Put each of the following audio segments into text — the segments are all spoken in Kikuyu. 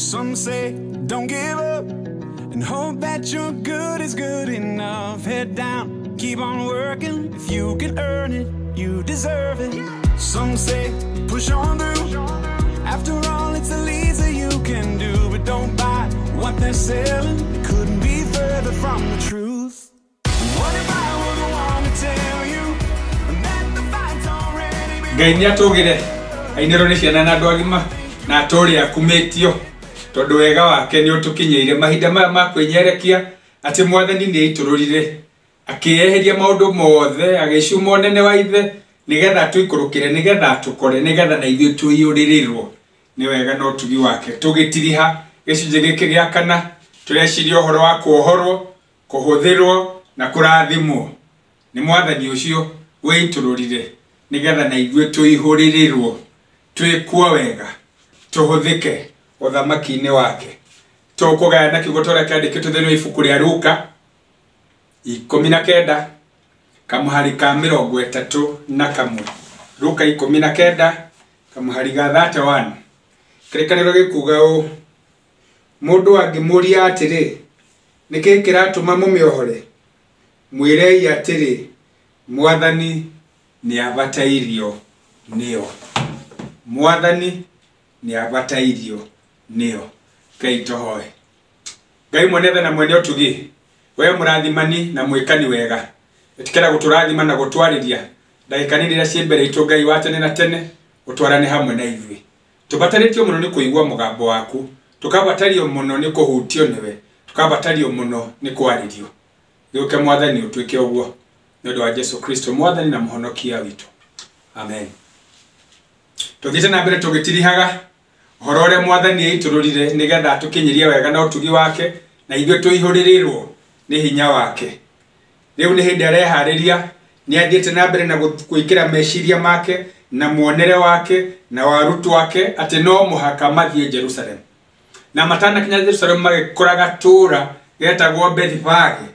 Some say don't give up and hope that your good is good enough. Head down, keep on working. If you can earn it, you deserve it. Some say push on through. After all, it's the least that you can do. But don't buy what they're selling. It couldn't be further from the truth. What if I were the one to tell you that the fight's already been Ngai nĩ atũgĩre ainĩrwo nĩ ciana na andũ agima na atũũre akumĩtio tondũ wega wake nĩ ũtũkinyĩire mahinda maya ma kwĩnyerekia atĩ mwathani nĩ aitũrũrire akĩeheria maũndũ mothe agĩcuma ũnene wa ithe nĩgetha atũikũrũkĩre nĩgetha atũkore nĩgetha na ithuĩ tũiyũrĩrĩrwo nĩ wega na ũtugi wake. Tũgĩtiriha gĩcunjĩ gĩkĩ gĩa kana tũreciria ũhoro wa kuohorwo, kũhũthĩrwo na kũrathimwo nĩ mwathani ũcio wĩitũrũrire nĩgetha na ithuĩ tũihũrĩrĩrwo twĩkwo wega tũhũthĩke ũthamaki-inĩ wake. Tũkũgayana kiugo ta ũrĩa kĩandĩkĩtwo thĩinĩ wa ibuku rĩa Luka 19 kamũhari ka 31. Luka 19 kamũhari ga 31. Kĩrĩkanĩro gĩkuga ũũ: mũndũ angĩmũũria atĩrĩ, nĩkĩĩ kĩratũma mũmĩohore? Mwĩrei atĩrĩ, mwathani nĩabatairio nĩyo. Mwathani nĩabatairio nĩyo. Ngai tũhoe. Ngai mwene tha na mwene ũtugi, we mũrathimani na mwĩkani wega, ĩtĩkĩra gũtũrathima na gũtwarĩria ndagĩka nini iria ciĩ mbere itũ. Ngai wa tene na tene, ũtwarane hamwe na ithuĩ. Tũbatarĩtio mũno nĩ kũigua mũgambo waku, tũkabatario mũno nĩ kũhutio nĩwe, tũkabatario mũno nĩ kwarĩrio. Gĩũke mwathani ũtuĩke ũguo nĩ ũndũ wa Jesu Kristo mwathani na mũhonokia witũ, amen. Tũthiĩte na mbere tũgĩtirihaga ũhoro ũrĩa mwathani aitũrũrire nĩgetha atũkinyĩrie wega na ũtugi wake na ithuĩ tũihũrĩrĩrwo nĩ hinya wake. Rĩu nĩ hĩndĩ areharĩria, nĩ athiĩte na mbere na gwĩkĩra meciria make na muonere wake na warutwo ake atĩ no mũhaka mathiĩ Jerusalem. Na matanakinya Jerusalem magĩkora gatũũra getagwo Bethifage,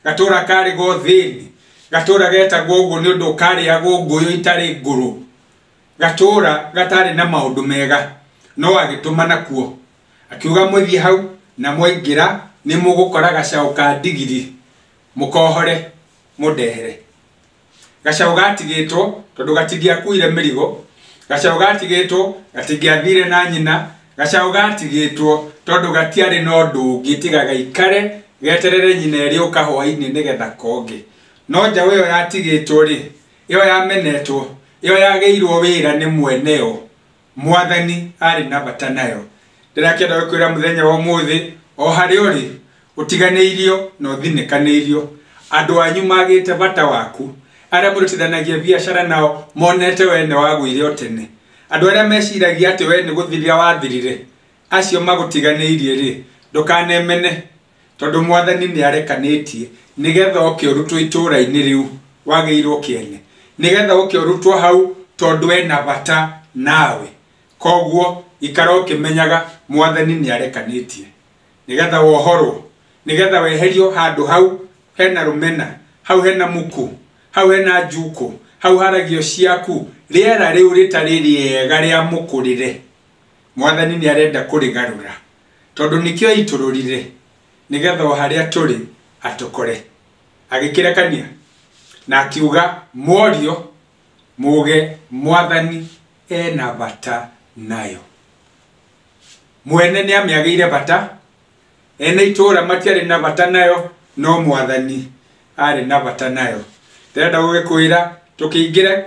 gatũũra karĩ gothĩni, gatũũra getagwo ũguo nĩ ũndũ karĩagwo ngũyũ itarĩ ngũrũ, gatũũra gatarĩ na maũndũ mega. No agĩtũma nakuo akiuga mũthiĩ hau na mwaingĩra nĩ mũgũkora gacaũ ka ndigiri, mũkohore mũndehere. Gacaũ gatigĩtwo tondũ gatingĩakuire mĩrigo, gacaũ gatigĩtwo gatingĩathire na nyina, gacaũ gatigĩtwo tondũ gatiarĩ na ũndũ ũngĩ tiga gaikare geterere nyina ĩrĩũka hwaĩ-inĩ nĩgetha konge. No njaũ ĩyo yatigĩtwo rĩ, ĩyo yamenetwo, ĩyo yagĩirwo wĩra nĩ mweneo, mwathani arĩ na bata nayo. Ndĩrakĩenda gũkwĩra mũthenya wa ũmũthĩ o harĩa ũrĩ ũtiganĩirio na ũthinĩkanĩirio, andũ anyu magĩte bata waku, arĩa mũrutithanagia biacara nao monete we nĩ wagũire o tene, andũ arĩa meciragia atĩ we nĩ gũthiria wathirire, acio magũtiganĩirie rĩ, ndũkanemene tondũ mwathani nĩ arekanĩtie nĩgetha ũke ũrutwo itũũra-inĩ rĩu wagĩirwo kĩene, nĩgetha ũke ũrutwo hau tondũ ena bata nawe. Koguo ikara ũkĩmenyaga mwathani nĩ arekanĩtie nĩgetha wohorwo, nĩgetha weherio handũ hau hena rũmena, hau hena muku, hau hena njuku, hau haragio ciaku, rĩera rĩu rĩtarĩ rĩega rĩa mũkũrĩre. Mwathani nĩ arenda kũrĩgarũra tondũ nĩkĩo aitũrũrire nĩgetha o harĩa tũrĩ atũkore. Agĩkĩrekania na akiuga mworio muge mwathani ena bata nayo. Mwene nĩ amĩagĩire bata, ene itũũra matiarĩ na bata nayo, no mwathani arĩ na bata nayo. Ndĩrenda gũgĩkwĩra tũkĩingĩra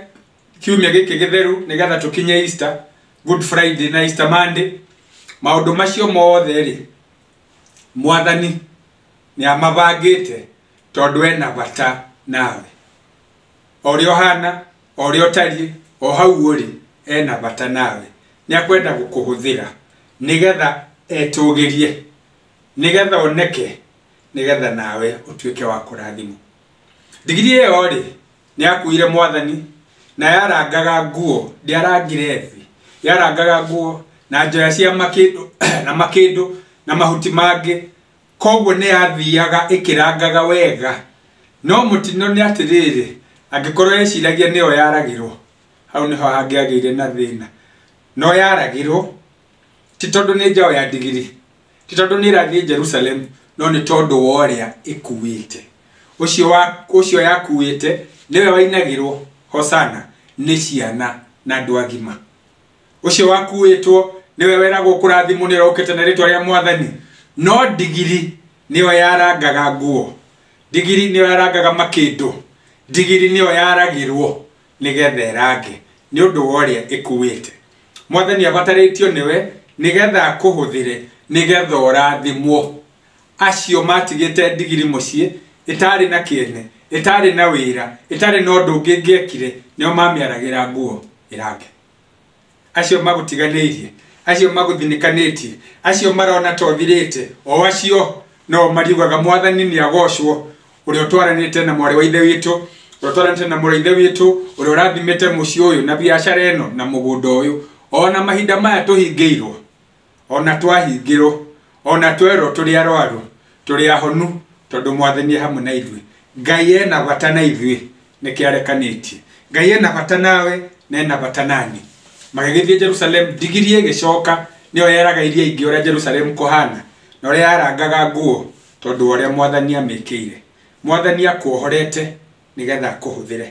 kiumia gĩkĩ gĩtheru nĩgetha tũkinye Easter, Good Friday na Easter Monday, maũndũ macio mothe rĩ, mwathani nĩ amabangĩte tondũ ena bata nawe. O ũrĩa ũhana, o ũrĩa ũtariĩ, o hau ũrĩ, ena bata nawe. Nĩ akwenda gũkũhũthĩra nĩgetha etũgĩrie, nĩgetha oneke, nĩgetha nawe ũtuĩke wa kũrathimwo. Ndigiri ĩyo rĩ, nĩ yakuire mwathani na yarangaga nguo, ndĩarangire thĩ, yarangaga nguo na njoya cia makĩndũ na makĩndũ na mahuti mangĩ, koguo nĩ yathiaga ĩkĩrangaga wega. No mũtino nĩ atĩrĩrĩ, angĩkorwo yeciragia nĩyo yaragĩrwo, hau nĩho hangĩagĩire na thĩna. No yaragĩrwo Ti tondũ nĩ njaũ ya ndigiri, ti tondũ nĩ ĩrathiĩ Jerusalem, no nĩ tondũ wa ũrĩa ĩkuĩte. Ũcio yakuĩte nĩwe wainagĩrwo hosana nĩ ciana na andũ agima. Ũcio wakuĩtwo nĩwe weragwo kũrathimwo nĩ ũrĩa ũkĩte na rĩtwa rĩa Mwathani. No ndigiri nĩyo yarangaga nguo, ndigiri nĩyo yarangaga makĩndũ, ndigiri nĩyo yaragĩrwo nĩgetha ĩrange nĩ ũndũ wa ũrĩa ĩkuĩte. Mwathani abatarĩtio nĩwe nĩgetha akũhũthĩre, nĩgetha ũrathimwo. Acio matigĩte ndigiri mũciĩ ĩtarĩ na kĩene, ĩtarĩ na wĩra, ĩtarĩ na ũndũ ũngĩ ĩngĩekire, nĩo mamĩaragĩra nguo ĩrange. Acio magũtiganĩirie, acio magũthinĩkanĩtie, acio marona ta ũthirĩte, o acio no mariugaga Mwathani nĩ agocwo, ũrĩa ũtwaranĩte na mwarĩ wa ithe witũ, ũrĩa ũtwaranĩte na mũrũ wa ithe witũ, ũrĩa ũrathimĩte mũciĩ ũyũ na biacara ĩno na mũgũnda ũyũ. Ona mahinda maya tũhingĩirwo, ona twahingĩrwo, ona twerwo tũrĩ arwaru, tũrĩ ahonu, tondũ Mwathani e hamwe na ithuĩ. Ngai ena bata na ithuĩ, nĩkĩo arekanĩtie. Ngai ena bata nawe na ena bata nani. Magĩgĩthiĩ Jerusalem, ndigiri ĩgĩcoka, nĩyo yeraga iria ingĩ ũrĩa Jerusalem kũhana, na ũrĩa yarangaga nguo, tondũ wa ũrĩa Mwathani amĩkĩire. Mwathani akuohorete nĩgetha akũhũthĩre.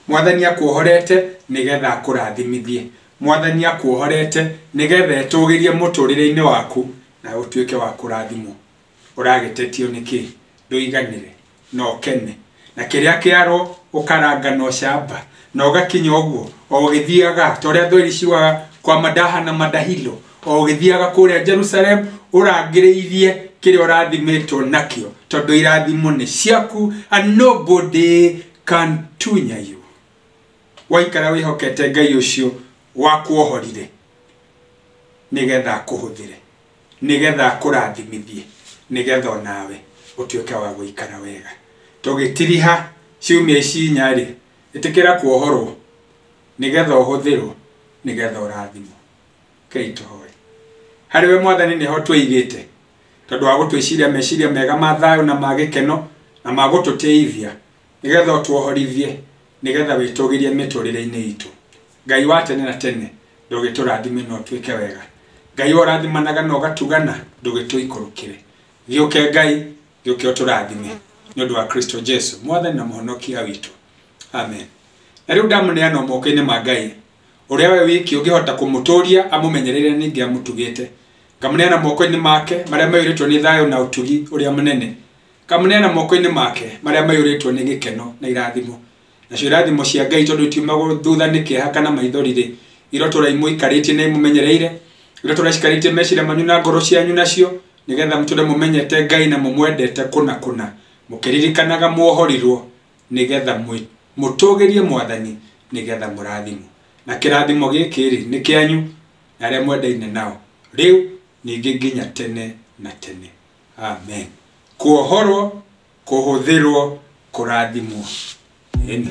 Mwathani akuohorete nĩgetha akũrathimithie. Mwathani akuohorete nĩgetha etũgĩrie mũtũrĩre-inĩ waku na ũtuĩke wa kũrathimwo. Ũragĩtetio nĩkĩ? Ndũiganĩre na ũkene, na kĩrĩa kĩarwo ũkaranga na ũcamba, na ũgakinya ũguo o ũgĩthiaga ta ũrĩa thweri ciugaga kwa madaha na madahilo, o ũgĩthiaga kũrĩa Jerusalem ũrangĩrĩirie kĩrĩa ũrathimĩtwo nakĩo, tondũ irathimo nĩ ciaku and nobody can tunya you. Waikara wĩhokete Ngai ũcio wakuohorire nĩgetha akũhũthĩre, nĩgetha akũrathimithie, nĩgetha onawe ũtuĩke wa gũikara wega. Tũgĩtiriha ciumia ici inya rĩ, ĩtĩkĩra kuohorwo nĩgetha ũhũthĩrwo, nĩgetha ũrathimwo. Kei tũhoe. Harĩ we Mwathani nĩho twĩigĩte, tondũ wa gũtwĩciria meciria mega ma thayũ na ma gĩkeno na ma gũtũtĩithia, nĩgetha ũtuohorithie, nĩgetha wĩtũgĩrie mĩtũrĩre-inĩ itũ. Ngai wa tene na tene, ndũgĩtũrathime na ũtuĩke wega. Ngai ũrathimanaga na ũgatugana, ndũgĩtũikũrũkĩre. Gĩũke Ngai, gĩũke ũtũrathime nĩ ũndũ wa Kristo Jesu, Mwathani na Mũhonokia witũ. Amen. Na rĩu ndamũneana moko-inĩ ma Ngai, ũrĩa we wiki ũngĩhota kũmũtũria, amũmenyerere ningĩ amũtugĩte. Ngamũneana moko-inĩ make marĩa maiyũrĩtwo nĩ thayũ na ũtugi ũrĩa mũnene. Ngamũneana moko-inĩ make marĩa maiyũrĩtwo nĩ gĩkeno na irathimo. Nacio irathimo cia Ngai tondũ itiumagwo thutha nĩ kĩeha kana maithori rĩ, irotũra imũikarĩtie na imũmenyereire, irotũra cikarĩtie meciria manyu na ngoro cianyu nacio, nĩgetha mũtũre mũmenyete Ngai na mũmwendete kũna kũna, mũkĩririkanaga muohorirwo, nĩgetha mũtũgĩrie Mwathani, nĩgetha mũrathimwo. Na kĩrathimo gĩkĩ rĩ, nĩ kĩanyu na arĩa mwendaine nao, rĩu ningĩ nginya tene na tene. Amen. Kuohorwo, kũhũthĩrwo, kũrathimwo. Ĩni.